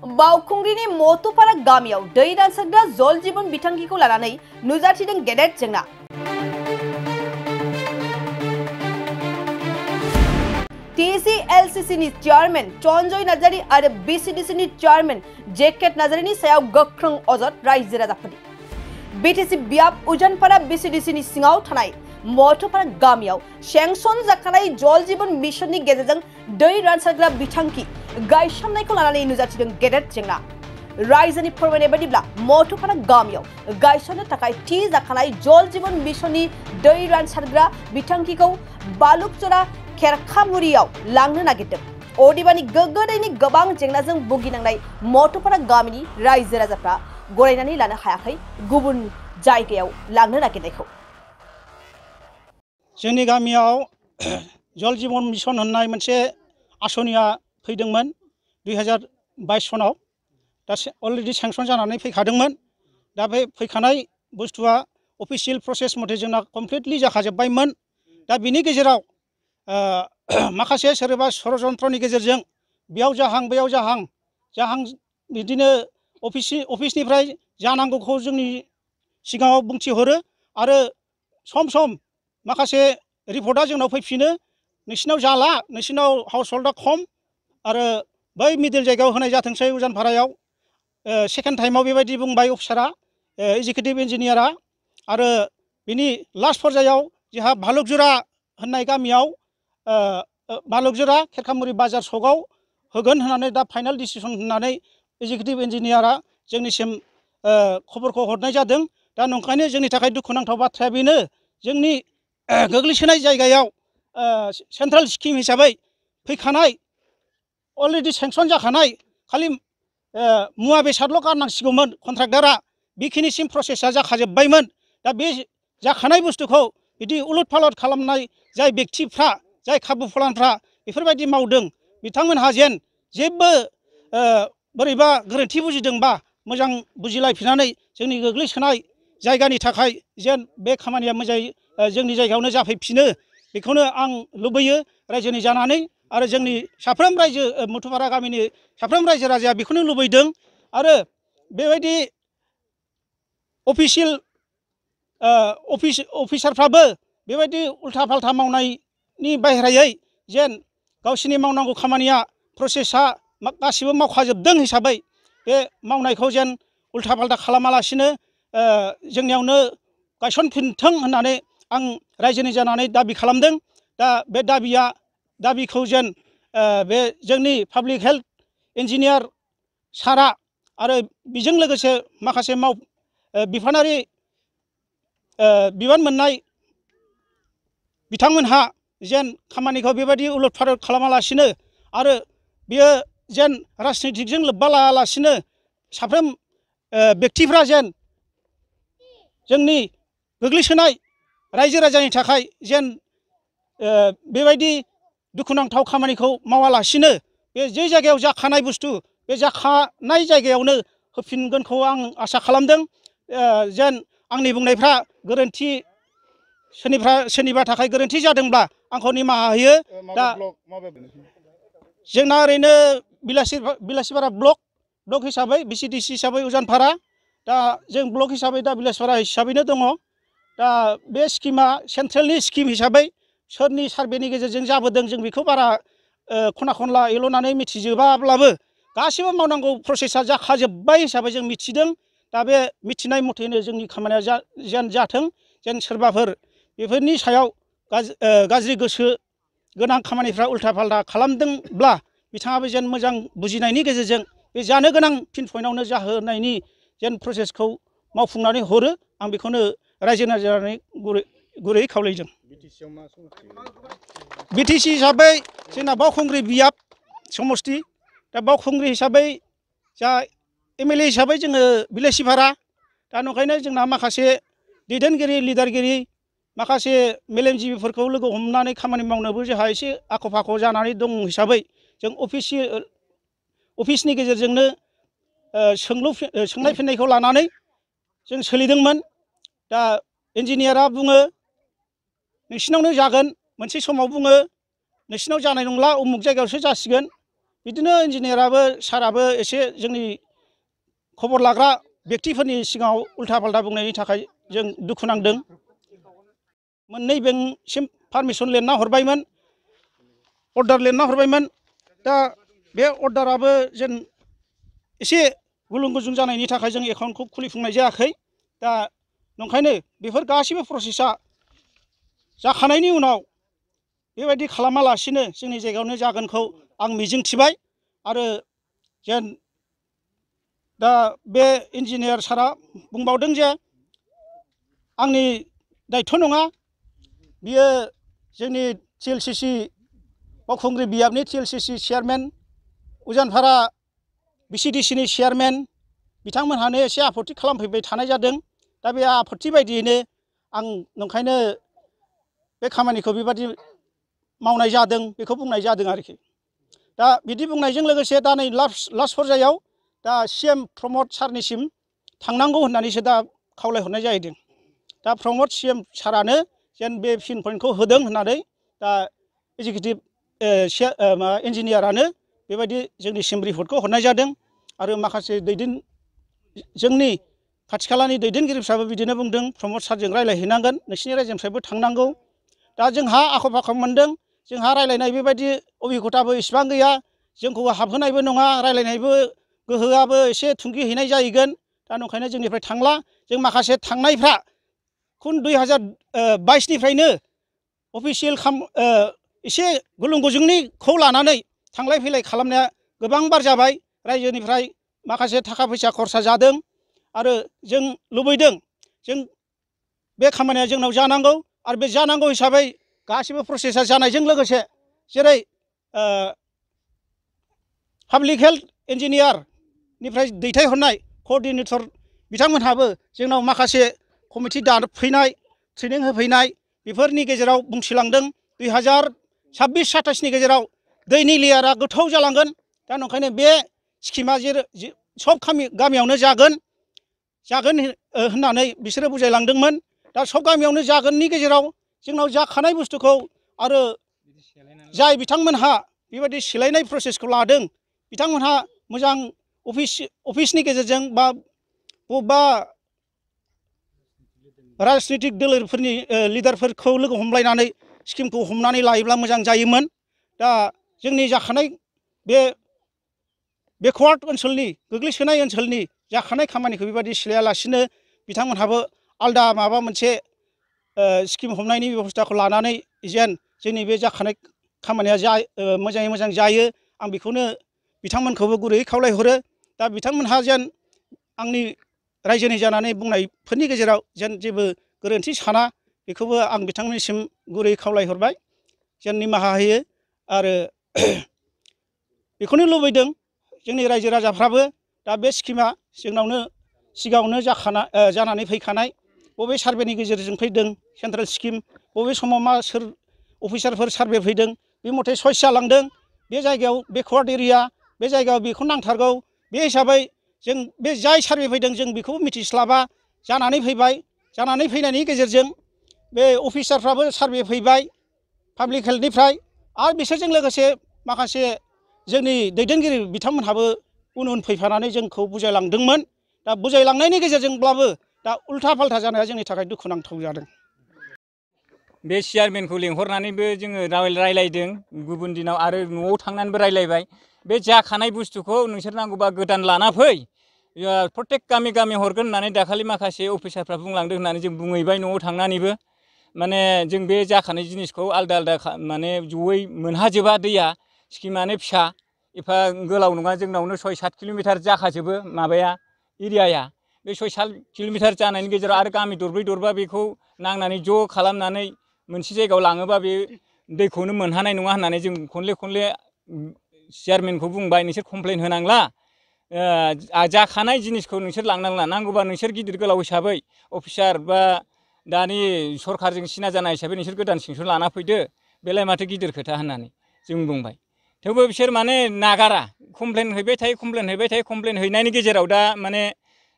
बावखुंग्रिनि मटुपारा गामियाव दै रानसारग्रा जल जीवन बिथांखिखौ लानानै नुजाथिदों गेदेर जेंना। TCLCC नि चेयारमैन चन्जय नार्जारी आरो BCDC नि चेयारमैन जेकेट नार्जारीनि सायाव गोख्रों अजद रायजो राजाफोरनि। BTC बियाब उजानपारा BCDC नि सिङाव थानाय मटुपारा गामियाव सेंसन जाखानाय जल जीवन मिशननि गेजेरजों दै रानसारग्रा बिथांखि गायसननायखौ लानानै नुजाथिदों गेदेर जेंना। रायजोनि फोरमायनाय बायदिब्ला मटुपारा गामियाव गायसननो थाखाय थि जाखानाय जल जीवन मिशननि दै रानसारग्रा बिथांखिखौ बालुकजरा खेरखामुरियाव लांनो नागिरदों। अदेबानि गोग्गो दैनि गोबां जेंनाजों भुगिनांनाय मटुपारा गामिनि रायजो राजाफ्रा गनायनानै लानो हायाखै गुबुन जायगायाव लांनो नागिरनायखौ। जोंनि गामियाव जल जीवन मिशन होननाय मोनसे आसनिया फैदोंमोन 2022 सनाव। दा अलरेडि सेंसन जानानै फैखादोंमोन। दा बे फैखानाय बुस्थुआ अफिसियेल प्रसेस मथे जोंना कमप्लिटलि जाखाजोब्बायमोन। दा बिनि गेजेराव माखासे सोरबा षड़यन्त्रनि गेजेरजों बेयाव जाहां बिदिनो अफिसनिफ्राय जानांगौखौ जोंनि सिगाङाव बुंथिहरो आरो सम माखासे रिपर्टआ जोंनाव फैफिनो, नोंसिनाव जाला, नोंसिनाव हाउस हल्डआ खम आरो बै मिडिल जायगायाव होनाय जाथोंसै उजानपारायाव। सेकेन्ड टाइमाव बेबायदि बुंबाय अफिसारा, एजिकिउटिभ इन्जिनियारा। आरो बिनि लास्ट पर्यायाव जोंहा भालुकजरा होननाय गामियाव भालुकजरा खेरखामुरि बाजार सकआव होगोन होननानै दा फाइनाल डिसिसन होननानै एजिकिउटिभ इन्जिनियारा जोंनिसिम खबरखौ हरनाय जादों। दा नंखायनो जोंनि थाखाय दुखुनांथाव बाथ्राया बेनो, जोंनि गोग्लैसोनाय जायगायाव सेन्ट्रेल स्किम हिसाबै फैखानाय अलरेडि सेंसन जाखानाय खालि मुवा बेसादल' गारनांसिगौमोन कन्ट्राक्टरा, बेखिनिसिम प्रसेसा जाखाजोब्बायमोन। दा बे जाखानाय बुस्थुखौ बिदि उलट पालट खालामनाय जाय बेक्तिफ्रा, जाय खाबुफलानफ्रा बेफोरबायदि मावदों, बिथांमोनहा जेन जेबो बोरैबा गोरोन्थि बुजिदोंबा मोजां बुजिलायफिननानै जोंनि गोग्लैसोनाय जायगानि थाखाय जेन बे खामानिया मोजाङै जोंनि जायगायावनो जाफैफिनो, बेखौनो आं लुबैयो रायजोनि जानानै। आरो जोंनि साफ्रोम रायजो मटुपारा गामिनि साफ्रोम रायजो राजाया बेखौनो लुबैदों। आरो बेबायदि अफिसियेल अफिसारफ्राबो बेबायदि उल्था फाल्था मावनायनि बाहेरायै जेन गावसिनि मावनांगौ खामानिया प्रसेसा गासिबो मावखाजोबदों हिसाबै बे मावनायखौ जेन उल्था फाल्था खालामालासिनो जोंनियावनो गायसनफिनथों होननानै आं रायजोनि जानानै दाबि खालामदों। दा बे दाबिखौ जेन बे जोंनि पाब्लिक हेल्थ इन्जिनियार सारा आरो बेजों लोगोसे माखासे बिफानारि बिबान मोननाय बिथांमोनहा जेन खामानिखौ बेबायदि उलट फालट खालामालासिनो आरो बियो जेन राजनितिकजों लोब्बा लायालासिनो साफ्रोम बेक्तिफ्रा जेन जोंनि गोग्लैसोनाय रायजो राजानि थाखाय जेन बेबायदि दुखुनांथाव खामानिखौ मावालासिनो बे जे जायगायाव जाखानाय बुस्थु बे जाखानाय जायगायावनो होफिनगोनखौ आं आसा खालामदों। जेन आंनि बुंनायफ्रा गोरोन्थि सोरनिबा थाखाय गोरोन्थि जादोंब्ला आंखौ निमाहा होयो। दा जोंना ओरैनो बिलासिपारा ब्लक हिसाबै BCDC हिसाबै उजानपारा, दा जों ब्लक हिसाबै दा बिलासिपारा हिसाबैनो दङ। दा बे स्किमा सेन्ट्रेलनि स्किम हिसाबै सोरनि सार्भेनि गेजेरजों जाबोदों जों बेखौ बारा खना खनला एल'नानै मिथिजोबाब्लाबो गासिबो मावनांगौ प्रसेसा जाखाजोब्बाय हिसाबै जों मिथिदों। दा बे मिथिनाय मथेनो जोंनि खामानिया जेन जाथों, जेन सोरबाफोर बेफोरनि सायाव गाज्रि गोसो गोनां खामानिफ्रा उल्था फाल्था खालामदोंब्ला बिथाङाबो जेन मोजां बुजिनायनि गेजेरजों बे जानो गोनां पिन पइन्टआवनो जाहोनायनि जेन प्रसेसखौ मावफुंनानै हरो, आं बेखौनो रायजो राजानि गुरै खावलायदों। BTC हिसाबै जोंना बावखुंग्रि बियाब समस्ति, दा बावखुंग्रि हिसाबै जा MLA हिसाबै जोङो बिलासिपारा। दा नंखायनो जोंना माखासे दैदेनगिरि लिडारगिरि माखासे मेलेमजिबिफोरखौ लोगो हमनानै खामानि मावनोबो जोंहा एसे आख' फाख' जानानै दं हिसाबै जों अफिसनि गेजेरजोंनो सोंनाय फिननायखौ लानानै जों सोलिदोंमोन। दा इन्जिनियारा बुङो नोंसिनावनो जागोन, मोनसे समाव बुङो नोंसिनाव जानाय नंला उमुक जायगायावसो जासिगोन। बिदिनो इन्जिनियाराबो साराबो एसे जोंनि खबर लाग्रा व्यक्तिफोरनि सिगाङाव उल्था पाल्टा बुंनायनि थाखाय जों दुखु नांदों। मोननै बेंकसिम पारमिसन लिरना हरबायमोन, अर्डार लिरना हरबायमोन। दा बे अर्डाराबो जेन एसे गुलुं गुजुं जानायनि थाखाय जों एकाउन्टखौ खुलिफुंनाय जायाखै। दा नंखायनो बेफोर गासिबो प्रसेसा जाखानायनि उनाव बेबायदि खालामालासिनो जोंनि जायगायावनो जागोनखौ आं मिजिंथिबाय। आरो जेन दा बे इन्जिनियार सारा बुंबावदों जे आंनि दायथ' नङा, बियो जोंनि TLCC बावखुंग्रि बियाबनि TLCC चेयारमेन उजानफारा BCDCनि चेयारमेन बिथांमोनहानो एसे आपत्ति खालामफैबाय थानाय जादों। दा बे आपत्ति बायदियैनो आं नंखायनो बे खामानिखौ बेबादि मावनाय जादों बेखौ बुंनाय जादों आरोखि। दा बिदि बुंनायजों लोगोसे दा नै लास्ट पर्यायाव दा CM प्रमद सारनिसिम थांनांगौ होननानैसो दा खावलायहरनाय जाहैदों। दा प्रमद CM सारानो जेन बे पिन पइन्टखौ होदों होननानै दा एजुकेटिभ इन्जिनियारानो बेबायदि जोंनिसिम रिपर्टखौ हरनाय जादों। आरो माखासे जोंनि खाथि खालानि दैदेनगिरिफ्राबो बिदिनो बुंदों, प्रमद सारजों रायज्लायहैनांगोन, नोंसिनि रायजोनिफ्रायबो थांनांगौ। दा जोंहा आख' फाख' मोनदों, जोंहा रायज्लायनाय बेबायदि अभिगथाबो इसिबां गैया, जोंखौ हाबहोनायबो नङा, रायज्लायनायबो गोहोआबो एसे थुंगिहैनाय जाहैगोन। दा नंखायनो जोंनिफ्राय थांला। जों माखासे थांनायफ्रा 2022निफ्रायनो अफिसियेल एसे गुलुं गुजुंनिखौ लानानै थांलाय फैलाय खालामनाया गोबां बार जाबाय। रायजोनिफ्राय माखासे थाखा फैसा खरसा जादों। आरो जों लुबैदों जों बे खामानिया जोंनाव जानांगौ। आरो बे जानांगौ हिसाबै गासिबो प्रसेसा जानायजों लोगोसे जेरै पाब्लिक हेल्थ इन्जिनियारनिफ्राय दैथायहरनाय कअर्डिनेटर बिथांमोनहाबो जोंनाव माखासे कमिटि दाफैनाय, ट्रेनिं होफैनाय, बेफोरनि गेजेराव बुंथिलांदों 2026-27नि गेजेराव दैनि लेयारा गोथौ जालांगोन। दा नंखायनो बे स्किमा सब गामियावनो जागोन होननानै बिसोरो बुजायलांदोंमोन। दा सब गामियावनो जागोननि गेजेराव जोंनाव जाखानाय बुस्थुखौ आरो जाय बिथांमोनहा बेबायदि सोलायनाय प्रसेसखौ लादों बिथांमोनहा मोजां अफिसनि गेजेरजों बा बबेबा राजनितिक दोलोफोरनि लिडारफोरखौ लोगो हमलायनानै स्किमखौ हमनानै लायोब्ला मोजां जायोमोन। दा जोंनि जाखानाय बे बेकवार्ड ओनसोलनि, गोग्लैसोनाय ओनसोलनि जाखानाय खामानिखौ बेबायदि सोलायालासिनो बिथांमोनहाबो आलदा माबा मोनसे स्किम हमनायनि बेबस्थाखौ लानानै जेन जोंनि बे जाखानाय खामानिया मोजाङै मोजां जायो, आं बेखौनो बिथांमोनखौबो गुरैयै खावलायहरो। दा बिथांमोनहा जेन आंनि रायजोनि जानानै बुंनायफोरनि गेजेराव जेन जेबो गोरोन्थि साना, बेखौबो आं बिथांमोननिसिम गुरैयै खावलायहरबाय, जेन निमाहा होयो। आरो बेखौनो लुबैदों जोंनि रायजो राजाफ्राबो, दा बे स्किमा जोंनावनो सिगाङावनो जानानै फैखानाय, बबे सार्भेनि गेजेरजों फैदों सेन्ट्रेल स्किम, बबे समाव मा सोर अफिसारफोर सार्भे फैदों, बे मथे चइस जालांदों। बे जायगायाव बेकवार्ड एरिया, बे जायगायाव बेखौ नांथारगौ। बे हिसाबै जों बे जाय सार्भे फैदों जों बेखौ मिथिस्लाबा जानानै फैबाय। जानानै फैनायनि गेजेरजों बे अफिसारफ्राबो सार्भे फैबाय पाब्लिक हेल्थनिफ्राय, आरो बिसोरजों लोगोसे माखासे जोंनि दैदेनगिरि बिथांमोनहाबो उन फैफानानै जोंखौ बुजायलांदोंमोन। दा बुजायलांनायनि गेजेरजोंब्लाबो दा उल्था फाल्था जानाया जोंनि थाखाय दुखुनांथाव जादों। बे चेयारमेनखौ लेंहरनानैबो जोङो रायलायदों, गुबुन दिनाव आरो न'आव थांनानैबो रायलायबाय। बे जाखानाय बुस्थुखौ नोंसोर नांगौबा गोदान लाना फै, प्रत्येक गामि गामि हरगोन होननानै दाखालि माखासे अफिसारफ्रा बुंलांदों होननानै जों बुंहैबाय न'आव थांनानैबो। माने जों बे जाखानाय जिनिसखौ आलदा आलदा माने जयै मोनहाजोबा, दैया स्किमानो फिसा, एफा गोलाव नङा। जोंनावनो 6-7 किल'मिटार जाखाजोबो माबाया एरियाया। बे 6-7 किल'मिटार जानायनि गेजेराव आरो गामि दरब्रै दरबा बेखौ नांनानै ज' खालामनानै मोनसे जायगायाव लाङोबा बे दैखौनो मोनहानाय नङा होननानै जों खनले चेयारमेनखौ बुंबाय, नोंसोर कमप्लेन होनांला, जाखानाय जिनिसखौ नोंसोर लांनांला, नांगौबा नोंसोर गिदिर गोलाव हिसाबै अफिसार बा दानि सरकारजों सिना जानाय हिसाबै नोंसोर गोदान सेंसन लाना फैदो, बेलाय माथो गिदिर खोथा होननानै जों बुंबाय। थेवबो बिसोर माने नागारा, कमप्लेन हैबाय थायो, कमप्लेन हैनायनि गेजेराव दा माने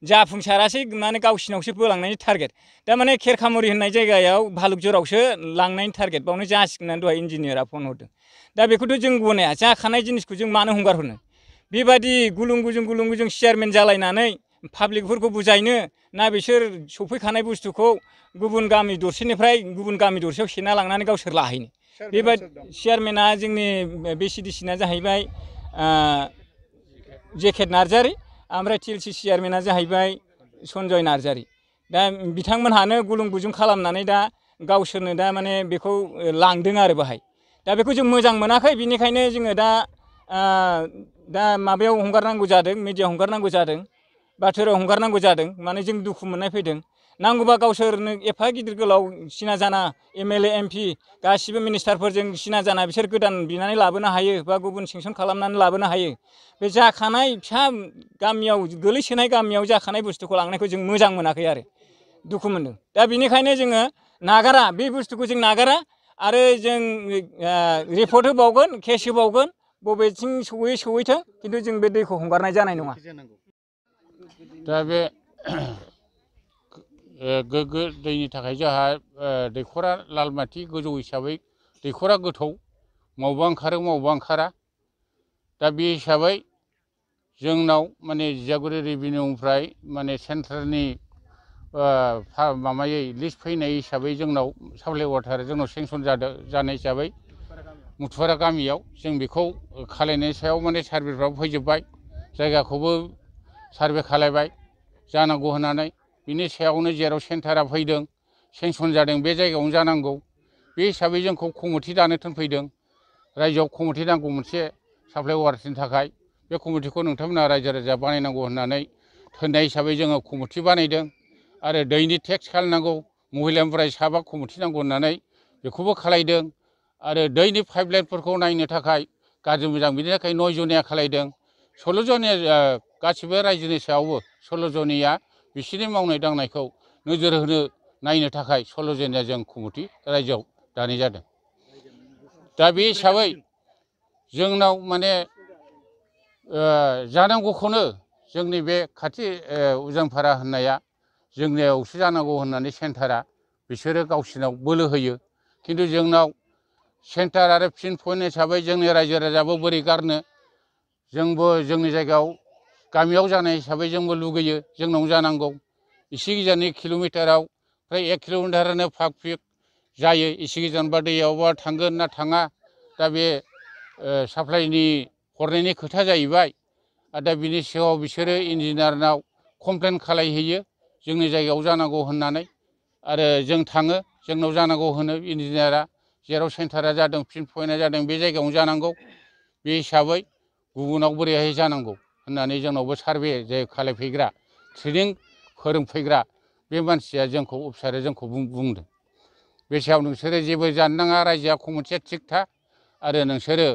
जाफुंसारासै, माने गावसिनावसो बोलांनायनि टारगेट। दा माने खेरखामुरि होननाय जायगायाव भालुकजरावसो लांनायनि टारगेट, बावनो जासिगोन होननानै दहाय इन्जिनियारा फन हरदों। दा बेखौथ' जों गनाया जाखानाय जिनिसखौ जों मानो हंगार हरनो बेबादि गुलुं गुजुं चेयारमेन जालायनानै पाब्लिकफोरखौ बुजायनो ना बिसोर सफैखानाय बुस्थुखौ गुबुन गामि दरसेनिफ्राय गुबुन गामि दरसेयाव सेना लांनानै गावसोर लाहैनो बेबादि चेयारमेना जोंनि BCDC-ना जाहैबाय जेकेट नार्जारि ओमफ्राय TLC चेयारमेना जाहैबाय सन्जय नार्जारि दा बिथांमोनहानो गुलुं गुजुं खालामनानै दा गावसोरनो दा माने बेखौ लांदों आरो बाहाय दा बेखौ जों मोजां मोनाखै बिनिखायनो जोङो दा माबायाव हंगारनांगौ जादों मिडियायाव हंगारनांगौ जादों बाथौराव हंगारनांगौ जादों माने जों दुखु मोननाय फैदों नांगौबा गावसोरनो एफा गिदिर गोलाव सिना जाना MLA MP गासिबो मिनिस्टारफोरजों सिना जाना बिसोर गोदान बिनानै लाबोनो हायो बा गुबुन सेंसन खालामनानै लाबोनो हायो बे जाखानाय फिसा गामियाव गोलैसोनाय गामियाव जाखानाय बुस्थुखौ लांनायखौ जों मोजां मोनाखै आरो दुखु मोनदों दा बिनिखायनो जोङो नागारा बे बुस्थुखौ जों नागारा आरो जों रिपर्ट होबावगोन केस होबावगोन बबेथिं सौहैथों खिन्थु जों बे दैखौ हंगारनाय जानाय नङा दा बे गोग्गो दैनि थाखाय जोंहा दैखरा लालमाथि गोजौ हिसाबै दैखरा गोथौ मावबा ओंखारो मावबा ओंखारा दा बे हिसाबै जोंनाव माने जियागुरि रेभिनिउनिफ्राय माने सेन्ट्रेलनि माबायै लिस्ट फैनाय हिसाबै जोंनाव साप्लाइ वाटार जोंनाव सेंसन जानाय हिसाबै मुथुपारा गामियाव जों बेखौ खालायनायनि सायाव माने सार्भेफ्राबो फैजोब्बाय जायगाखौबो सार्भे खालायबाय जानांगौ होननानै बिनि सायावनो जेराव सेन्टारा फैदों सेंसन जादों बे जायगायावनो जानांगौ बे हिसाबै जोंखौ कमिटि दानो थिनफैदों रायजोआव कमिटि नांगौ मोनसे साप्लाइ वाटारनि थाखाय बे कमिटिखौ नोंथांमोना रायजो राजा बानायनांगौ होननानै थिननाय हिसाबै जोङो कमिटि बानायदों आरो दैनि टेक्स खालामनांगौ महिलानिफ्राय साबा कमिटि नांगौ होननानै बेखौबो खालायदों आरो दैनि पाइपलाइनफोरखौ नायनो थाखाय गाज्रि मोजां बिनि थाखाय 9 जनिया खालायदों 16 जनिया गासिबो रायजोनि सायावबो 16 जनिया बिसोरनि मावनाय दांनायखौ नोजोर होनो नायनो थाखाय 16 जनिया जों कमिटि रायजोआव दानाय जादों दा बे हिसाबै जोंनाव माने जानांगौखौनो जोंनि बे खाथि उजानपारा होननाया जोंनियावसो जानांगौ होननानै सेन्टारा बिसोरो गावसिनाव बोलो होयो खिन्थु जोंनाव सेन्टार आरो पिन पइन्ट हिसाबै जोंनि रायजो राजायाबो बोरै गारनो जोंबो जोंनि जायगायाव गामियाव जानाय हिसाबै जोंबो लुगैयो जोंनाव जानांगौ एसे गोजाननि किल'मिटाराव फ्राय 1 किल'मिटारानो फाग फिग जायो एसे गोजानबा दैयावबा थांगोन ना थाङा दा बे साप्लाइनि हरनायनि खोथा जाहैबाय आरो दा बिनि सायाव बिसोरो इन्जिनियारनाव कमप्लेन खालायहैयो जोंनि जायगायाव जानांगौ होननानै आरो जों थाङो जोंनाव जानांगौ होनो इन्जिनियारा जेराव सेन्टारा जादों पिन पइन्टआ जादों बे जायगायावनो जानांगौ बे हिसाबै गुबुनाव बोरैहाय जानांगौ होननानै जोंनावबो सार्भे जे खालायफैग्रा ट्रेनिं फोरोंफैग्रा बे मानसिया जोंखौ अफिसारा जोंखौ बुंदों बे सायाव नोंसोरो जेबो जानो नाङा रायजोआ कमिटिया थिग था आरो नोंसोरो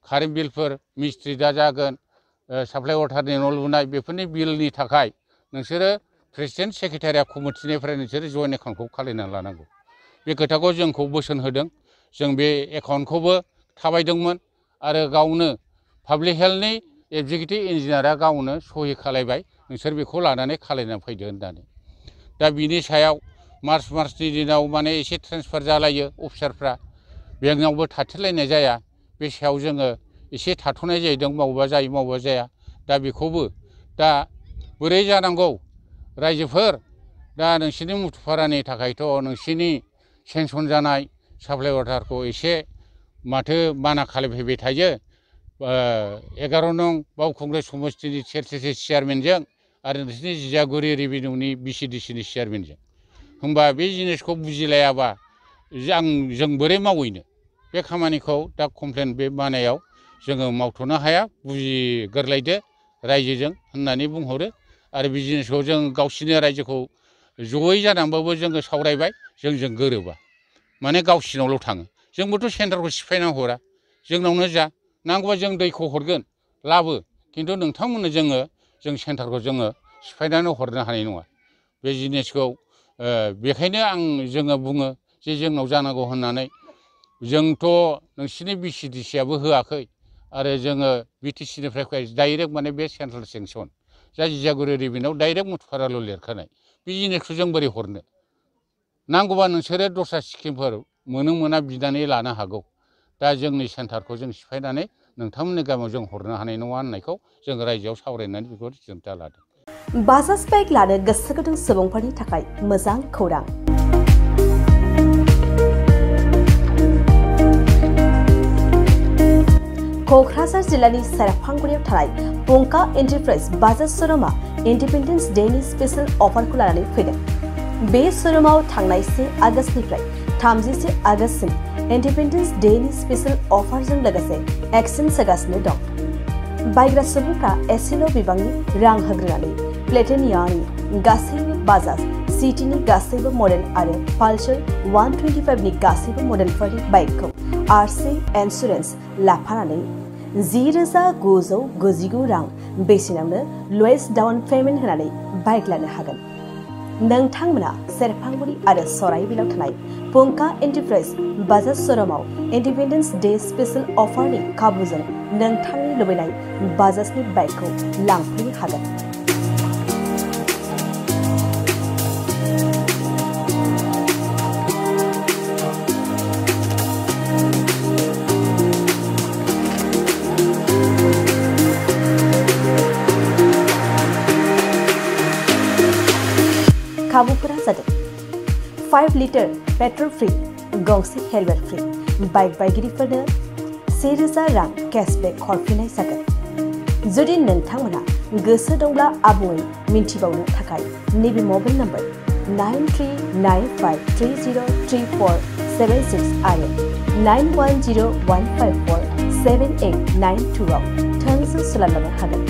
कारेन्ट बिलफोर मिस्ट्रि दा जागोन साप्लाइ वाटारनि न' लुनाय बेफोरनि बिलनि थाखाय नोंसोरो प्रेसिडेन्ट सेक्रेटारिया कमिटिनिफ्राय नोंसोरो जयेन्ट एकाउन्टखौ खालायनानै लानांगौ बे खोथाखौ जोंखौ बोसोन होदों जों बे एकाउन्टखौबो थाबायदोंमोन आरो गावनो पाब्लिक हेल्थनि एक्जिकिउटिभ इन्जिनियारा गावनो सहि खालायबाय नोंसोर बेखौ लानानै खालायनानै फैदो होननानै दा बिनि सायाव मार्चनि दिनाव माने एसे ट्रेन्सफार जालायो अफिसारफ्रा बेंकआवबो थाथेरलायनाय जाया बे सायाव जोङो एसे थाथ'नाय जाहैदों मावबा जायो मावबा जाया दा बेखौबो दा बोरै जानांगौ रायजोफोर दा नोंसोरनि मुथुपारानि थाखायथ' नोंसोरनि सेंसन जानाय साप्लाइ वाटारखौ एसे माथो बाना खालामफैबाय थायो 11 नं बावखुंग्रि समस्तिनि सेक्रेटारि चेयारमेनजों आरो नोंसोरनि जियागुरि रेभिनिउनि BCDC-नि चेयारमेनजों होमबा बे जिनिसखौ बुजिलायाबा जों बोरै मावैनो बे खामानिखौ दा कमप्लेन बे बानायाव जोङो मावथ'नो हाया बुजिगोरलायदो रायजोजों होननानै बुंहरो आरो बे जिनिसखौ जों गावसिनि रायजोखौ जयै जानानैबाबो जोङो सावरायबाय जोंजों गोरोबा माने गावसिनावल' थाङो जोंबोथ' सेन्टारखौ सिफायना हरा जोंनावनो जा नांगौबा जों दैखौ हरगोन लाबो खिन्थु नोंथांमोननो जों सेन्टारखौ जोङो सिफायनानै हरनो हानाय नङा बे जिनिसखौ बेखायनो जोङो बुङो जे जोंनाव जानांगौ होननानै जोंथ' नोंसिनि BCDC-आबो होआखै आरो जोङो BTC-निफ्राय डाइरेक्ट माने बे सेन्ट्रेल सेंसन जा जियागुरि रेभिनिउआव डाइरेक्ट मुथुपाराल' लिरखानाय बे जिनिसखौ जों बोरै हरनो नांगौबा नोंसोरो दस्रा स्किमफोर मोना बिनानै लानो हागौ दा जोंनि सेन्टारखौ जों सिफायनानै नोंथांमोननि गामियाव जों हरनो हानाय नङा होननायखौ जों रायजोआव सावरायनानै बेखौ थिरांथा लादों। बाजाज बाइक लानो गोसो गुदुं सुबुंफोरनि थाखाय मोजां खौरां। क'क्राझार जिल्लानि सेरफांगुरियाव थानाय पंका एन्टारप्राइज बाजाज श'रुमा इन्डिपेन्डेन्स डेनि स्पेशल अफारखौ लानानै फैदों। बे श'रुमाव थांनाय 1 आगस्तनिफ्राय 31 आगस्तसिम इन्डिपेन्डेन्स डेनि स्पेशल अफारजों लोगोसे एक्सचेन्ज होगासिनो दं। बायग्रा सुबुंफ्रा एसेल' बिबांनि रां होग्रोनानै प्लेटिनियानि गासैबो बाजाज सिटीनि गासैबो मडेल आरो पालसार 125नि गासैबो मडेलफोरनि बाइकखौ आरसी इन्सुरेन्स लाफानानै 10,999 रां बेसेनावनो लवेस्ट डाउन पेमेन्ट होनानै बाइक लानो हागोन। नोंथांमोना सेरफांगुरि आरो सराइबिलाव थानाय पंका एन्टारप्राइज बाजाज श'रुमाव इन्डिपेन्डेन्स डे स्पेशल अफारनि खाबुजों नोंथांनि लुबैनाय बाजाजनि बाइकखौ लांफैनो हागोन। खाबुफोरा जादों 5 लिटार पेट्रल फ्री, गंसे हेलमेट फ्री, बाइक बायगिरिफोरनो 1,000 रां केशबेक हरफिननाय जागोन। जुदि नोंथांमोना गोसो दंब्ला आबुङै मिन्थिबावनो थाखाय नैबे मबाइल नम्बर 9395303476 आरो 9101547892 आव थोंजों सोलायनो हागोन।